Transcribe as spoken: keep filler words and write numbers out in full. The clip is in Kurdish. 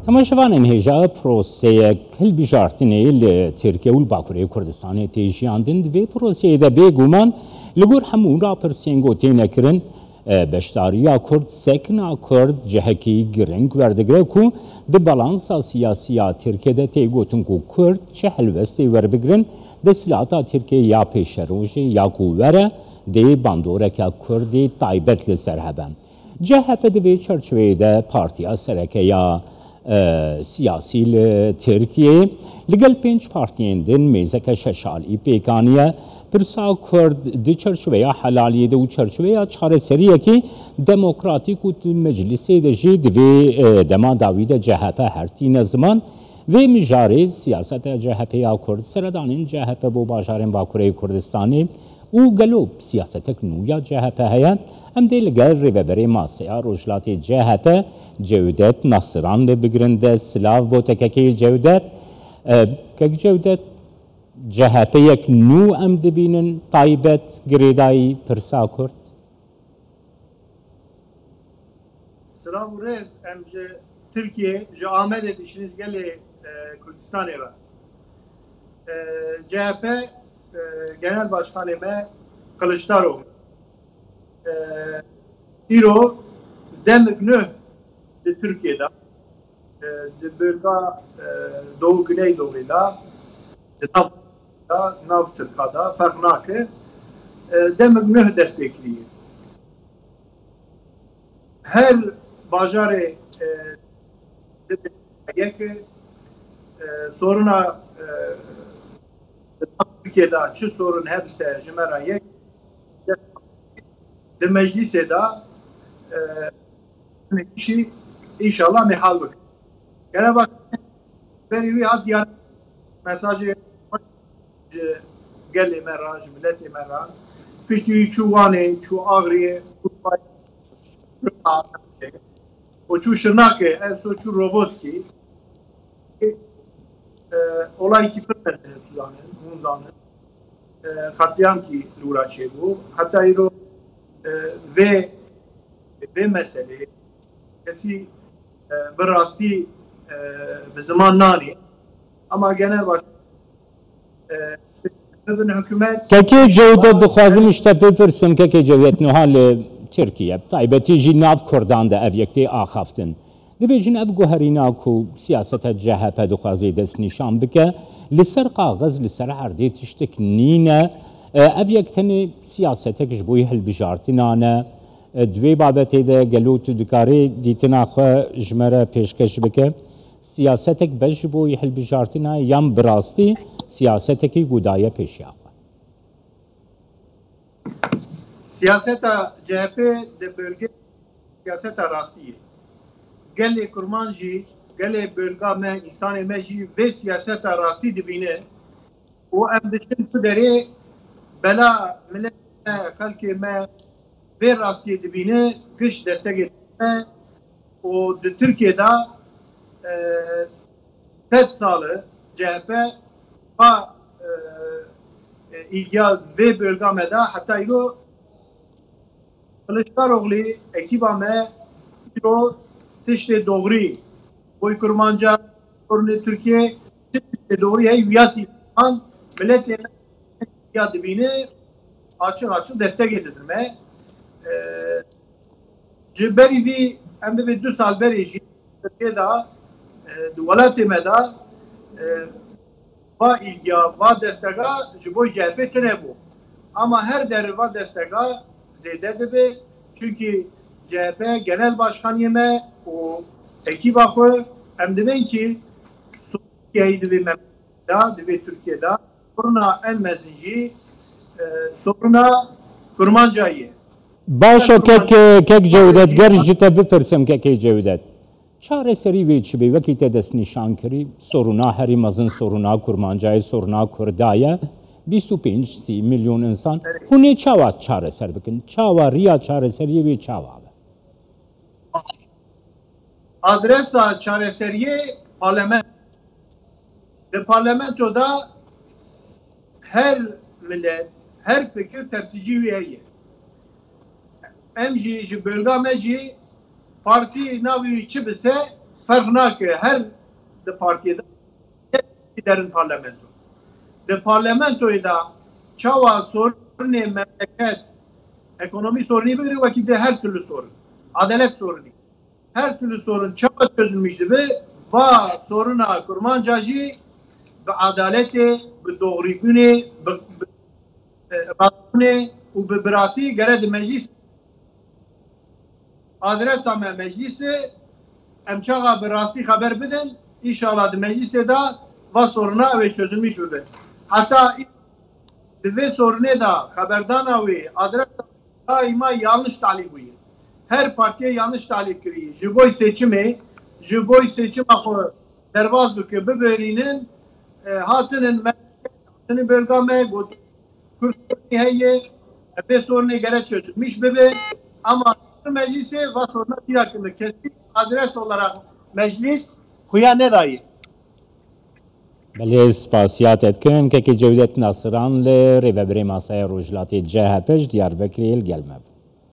Temaşevanên hêja, proseyek hilbijartinê li Tirkiye û li Bakurê Kurdistanê tê jiyandin. Di vê proseyê de bêguman li gor hemû rapirsên ku têne kirin, e, beşdariya Kurd, sekna Kurd cihekî giring werdigire ku di balansa siyasî ya Tirkiye de tê gotin ku Kurd çi helwestê werbigirin, desthilata Tirkiye ya pêşerojê ya ku were dê bandoreke Kurdî taybet li ser hebe. C H P di vê çerçeveyê de partiya sereke ya, e, siyasî li Tirkiyeyê li gel pênc partiyên din mêzeke şeşalî pêk aniye. Pirsa Kurd di çerçeveya helaliyê de û çerçeveya çareseriyekî demokratîk û di meclisê de jî di vê, e, dema dawî de C H P her tîne ziman. Vê mijarê siyaseta C H P ya Kurd, seredanên C H P bo bajarên Bakurê Kurdistanê, û gelo siyasetek nû ya C H P heye? Em dê li gel rêveberê maseya Rojhilatê C H P Cewdet Nasiran li bigrin de. Silav bo te kekê Cewdet. E, kek Cewdet, C H P yek nû em dibînin taybet girêdayî pirsa Kurd? Silav û rêz, em ji Tirkiye, ji Amedê dişînin ji gelê, e, Kurdistanê re. E, C H P, e, Genel Başkanê me Kılıçdaroğlu, e, îro demik nuh di Tirkiye de, e, di bölga, e, Doğu Güneydoğu'yla, di nav, da, nav Tirka da, ferq nake, e, demik nuh dest pê kiriye. Her bajarê, e, yek, e, soruna, e, Tirkiye de çi sorun hebse ji me re yek, di meclisê de, e, kişî înşallah mê hal bike. Gene bak, berî wî hat diyar mesajê ji gelê me re, ji miletê me re. Piştî wî çû Wanê, çû Axriyê, û çû Şirnakê, en son çû Roboskî. E, olayekî pir mezin e, tu zanin, hûn zanin. E, qetlîamkî li wira çêbû. Heta îro, e, vê, vê meselê kesî, e, bi rastî, e, bi ziman nanî. Ama genel baş-, e, bibin hikûmet. Kekê Cewdet, dixwazim ji te bipirsim, kekê Cewdet, niha li Tirkiye, bi taybetî jî nav Kurdan de ev yek tê axaftin. Dibêjin ev guherîna ku siyaseta C H P dixwaze destnîşan bike, li ser kaxiz, li ser erdê tiştek nîne. E, ev yek tenê siyasetek ji bo hilbijartinan e. E, di vê babetê de gelo tu dikarî dîtina xwe ji me re pêşkeş bike? Siyasetek bes ji bo hilbijartina yan bi rastî siyasetekî ku daye pêşiya xwe? Siyaseta C H P di bölge siyaseta rastî ye. Gelê Kurmanc jî, gelê bölga me, însanê me jî vê siyaseta rastî dibîne û em diçin tu derê bela miletê me, xelkê me vê rastiyê dibîne, giş destegê didine û di Tirkiye de, e, sed sal e C H P va, e, e, îlgiya vê bölga me de heta îro Kılıçdaroğlu, ekîba me îro tiştê doğrî, boy Kurmanca, sorunê Tirkiye, tiştê doğrî hey wiyatî an miletê me ya dibîne, açık açık destegê didin me. E, Ji berî vî em dibê du sal berê jî Tirkiye de, e, di welatê me de, e, va îlgiya, va destega ji bo C H P tune bû. Ama her derê va destega zêde dibe. Çunkî C H P genel başkaniyê me û ekîba xwe em dibên kî Tirkiyeyê divê me da, divê Tirkiye da. Soruna en mezin jî, e, soruna Kurmancayê. Baş e, kek, kek Cewdet, ger ji te bipirsim, kekê Cewdet. Çareserî wê çi be? Wekî te destnîşan kirî, soruna herî mezin soruna Kurmancayê, soruna Kurda ye. Bîst û pênc sî milyon însan. Hûn ê çawa çareser bikin? Çawa riya çareseriyê wê çawa be? Adresa çareseriyê parlament. Di parlamento de her milet, her fikir temsîlcî wî heye. Em jî ji bölga me jî partî navê wî çi bise, Ferq nake, her di partiyê de derin parlamento. Di parlamentoyê de çawa sorunê memleket, ekonomî sorunî bigire, wekî di her türlü sorun, adalet sorunî, her türlü sorun çawa çözülmüş dibe, va soruna Kurmanca jî bi adaletê, bi doğrîbûnê, bi, bi, e, rastbûnê û bi biratî gere di meclîs adresa me meclîsê, em çaxa bi rastî xeber bidin, înşallah di meclîsê de va soruna ew ê çözülmüş bibe. Heta î-, di vê sorunê de xeberdana wê adresa daîma yanlış talîb bûye. Her partiyê yanlış talîb kiriye. Ji boy seçimê, ji boy seçima xwe derbas bike, bibêrînin, e, hatinin me, hatinin bölga me, got, Kurd sorunî heye, vê sorunê gere çözülmüş bibe. Ama meclîsê va soruna tira kirine. Kesin adres olarak meclis xuya nedayê. Belê, spasiya te dikim. Kekê Cewdet Nasiran li rêvebirê Masaya Rojhilatê C H P ji Diyarbekirê li gel me bû.